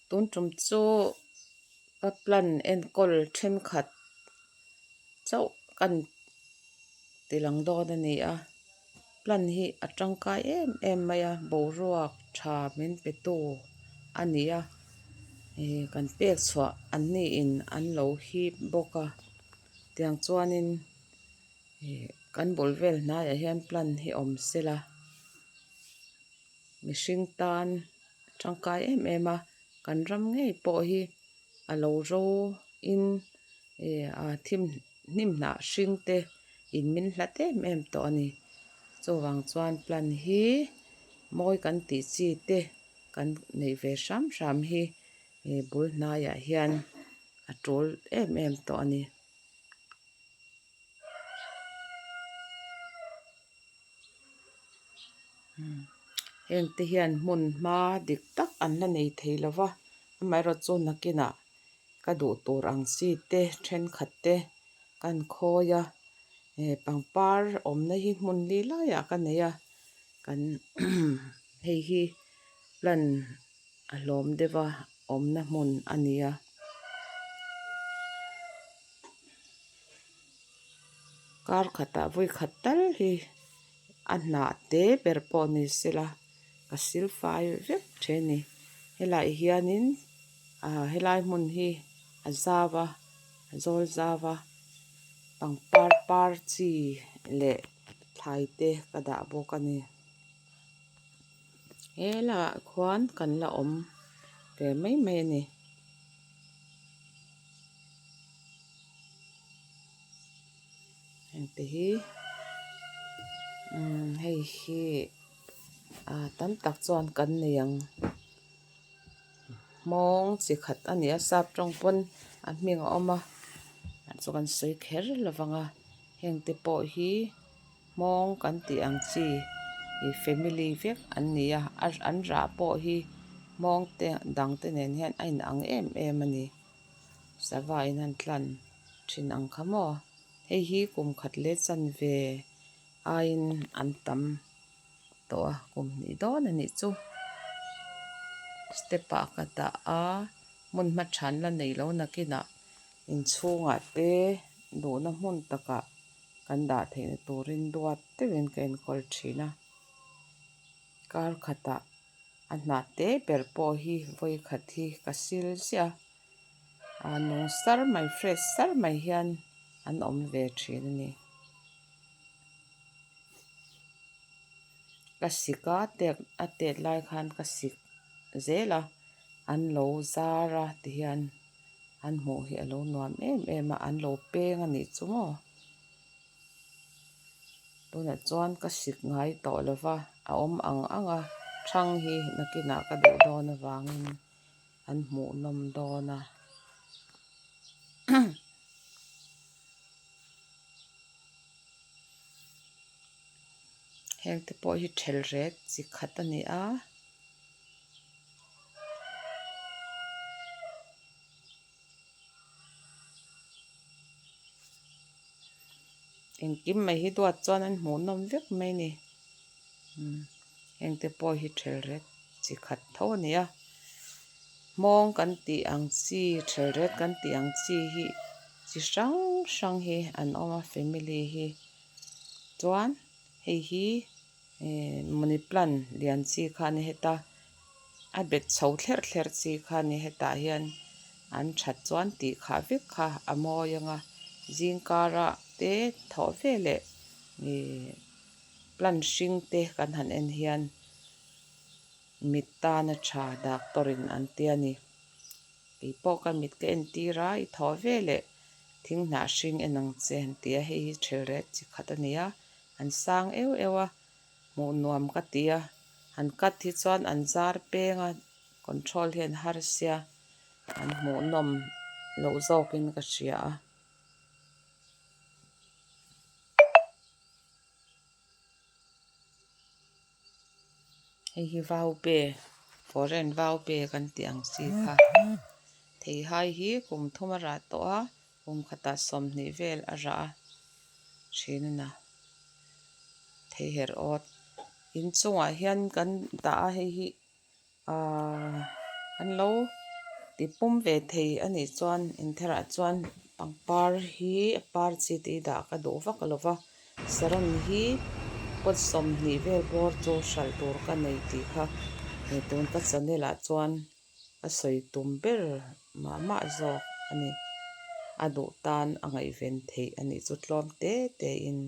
Tun tum chu ka plan enkawl thenkhat chauh kan ti lang dawn a ni a plan hi a tangkai em em mai a boruak tha min pe tu a ni a ih kan pek chhuah an ni in an lo hip bawk a tiang chuanin ih kan bul vel hnaiah hian plan hi awm sela mihring tan tangkai em em a kan ram ngei pawh hi a lo ro in ih a thim hnim hnah hring te in min hlat em em tawh a ni chuvang chuan plan hi mawi kan tih chi te kan neih ve hram hram hi ih bul hnaiah hian a tul em em tawh a ni. Heng te hian hmun hma dik tak an la nei thei lo va amaherawh chu nakinah ka duh tur ang chi te thenkhat te kan khawi a eh pangpar awmna hi hmun li laiah ka nei a kan hei hi plan a hlawm deuh a awmna hmun a ni a. Kar khatah vawi khat tal hi a hnah te ber pawh ni sela ka sil fai vek the ni helaiah hianin ah helai hmun hi a zau a a zawl zau a pangpar par chi leh thlai te ka dah bawk a ni helaiah khuan kan la awm ve mai mai a ni. Heng te hi umm hei hi ah tam tak chuan kan nei ang hmawng chi khat a ni a sap tawng pawn a hming a awm a chu kan sawi kher lo vang a heng te pawh hi hmawng kan tih ang chi ih family vek an ni a an rah pawh hi hmawng te dang te nen hian a inang em em a ni. Sava in an tlan thin ang kha maw hei hi kum khat leh chanve aiin an tam tawh a kum hnih dawn a nih chu step ah ka dah a hmun hma than la nei lo nakinah inchhungah te duhna hmun takah kan dah theihna turin duat deuhin ka enkawl thin a kar khatah a hnah te ber pawh hi vawi khat hi ka sil ziah a a nung sar mai fresh sar mai hian an awm ve thin a ni. Ka sik a tek a tet lai khan ka sik zel a an lo zar a tihian an hmuh hi a lo nuam em em a an lo peng a nih chu maw. Tunah chuan ka sik ngai tawh lo va, a awm ang ang a, thang hi nakinah ka duh dawn avangin an hmuh nawm dawn a. Heng te pawh hi thelret chi khat a ni a. Engkim mai hi duat chuan an hmuh nawm vek mai a ni umm heng te pawh hi thelret chi khat tho a ni a hmawng kan tih ang chi thelret kan tih ang chi hi chi hrang hrang hi an awm a family hi chuan hei hi. Ehh money plant lian chi kha a ni heta a bet chho thlerh thlerh chi kha a ni hetah hian an that chuan tih khah vek kha a mawi ang a zingkara te thawh veleh ihh plant hring te kan han en hian mit tana tha doctor in an tia a ni keipawh ka mit ka entir a i thawh veleh thing hnah hring en ang che an ti a hei hi thelret chi khat a ni a. An sang eu eu a, hmuh nuam ka ti a, an cut hi chuan an zar peng a, control hi an har sia, an hmuh nawm loh zawkin ka hria a. Hei hi vaupe foreign vaupe kan tih ang chi kha theihai hi kum thum a rah tawh a kum khatah 20 vel a rah a. Thin a na thei herh awt inchungah hian kan dah a hei hi ahh an lo. Ti pum ve thei a nih chuan intherah chuan pangpar hi a par chi te hi dah ka duh vak lo va saron hi pot 20 vel bawr chu hralh tur ka nei tih kha he tun ka channel ah chuan a sawi tum ber mah mah zawk a ni a duh tan a ngaihven theih a nih chu tlawm te te in.